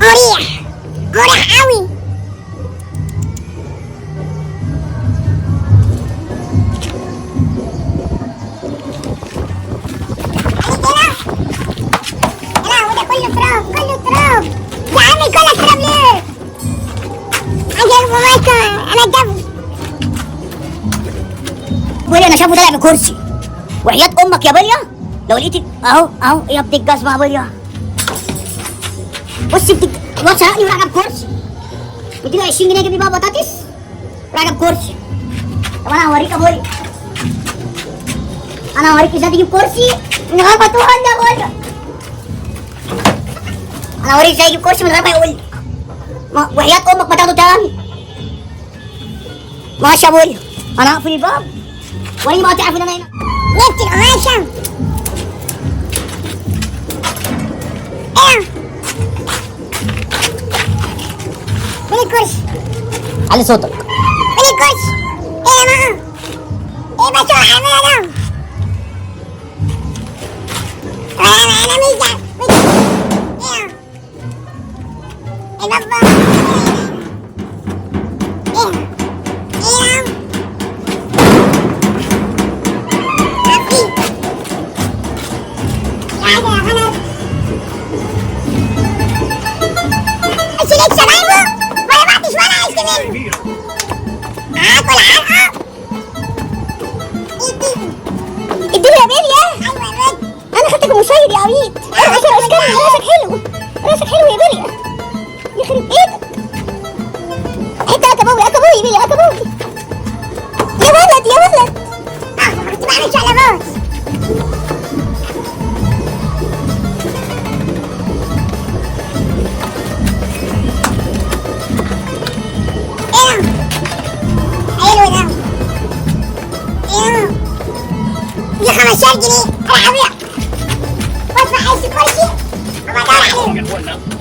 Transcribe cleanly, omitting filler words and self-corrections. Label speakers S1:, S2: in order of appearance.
S1: مريح مريح قوي. يا لهوي ده كله تراب، كله تراب يا عمي، كله تراب ليه؟ عايز اجيب انا الجبل.
S2: بوليا انا شايفه طالع بكرسي، وحياة امك يا بوليا لو لقيتي اهو اهو يا ابن الجزمة يا بوليا. بص الواد سرقني وراح جاب كرسي، مديله 20 جنيه يجيب لي بقى بطاطس، راح جاب كرسي. طب انا هوريك يا بوليا، انا هوريك ازاي تجيب كرسي من غير ما تقول لي يا بوليا. انا هوريك ازاي تجيب كرسي من غير ما يقول لي. وحياة امك ما تاخده تاني. ماشي يا بوليا، انا هقفل الباب وريني بقى تعرف ان انا هنا.
S1: جبت القماشة. ايه فين الكرسي؟
S2: علي صوتك.
S1: فين الكرسي؟ ايه يا جماعة؟ ايه بس الحرامية ده؟ انا مش ده، ايه البابا؟ ايه ايه عفريت يا غلط. بس لسه جايبه ولا بعتش ولا عايز منه. هاكل علقة.
S2: اديني يا بيليا.
S1: ايوه يا بنت.
S2: انا خدتك مشير يا عبيط. ارقص ارقص كمل، راسك حلو، راسك حلو يا بيليا، يخرب بيتك. حتة اكابوي اكابوي يا بيليا، اكابوي يا ولد يا ولد.
S1: كنت بعمل شقلباز. ايه حلو ده. ايه دي 15 جنيه. انا هبيع وادفع عيش كرسي وبدور عليه.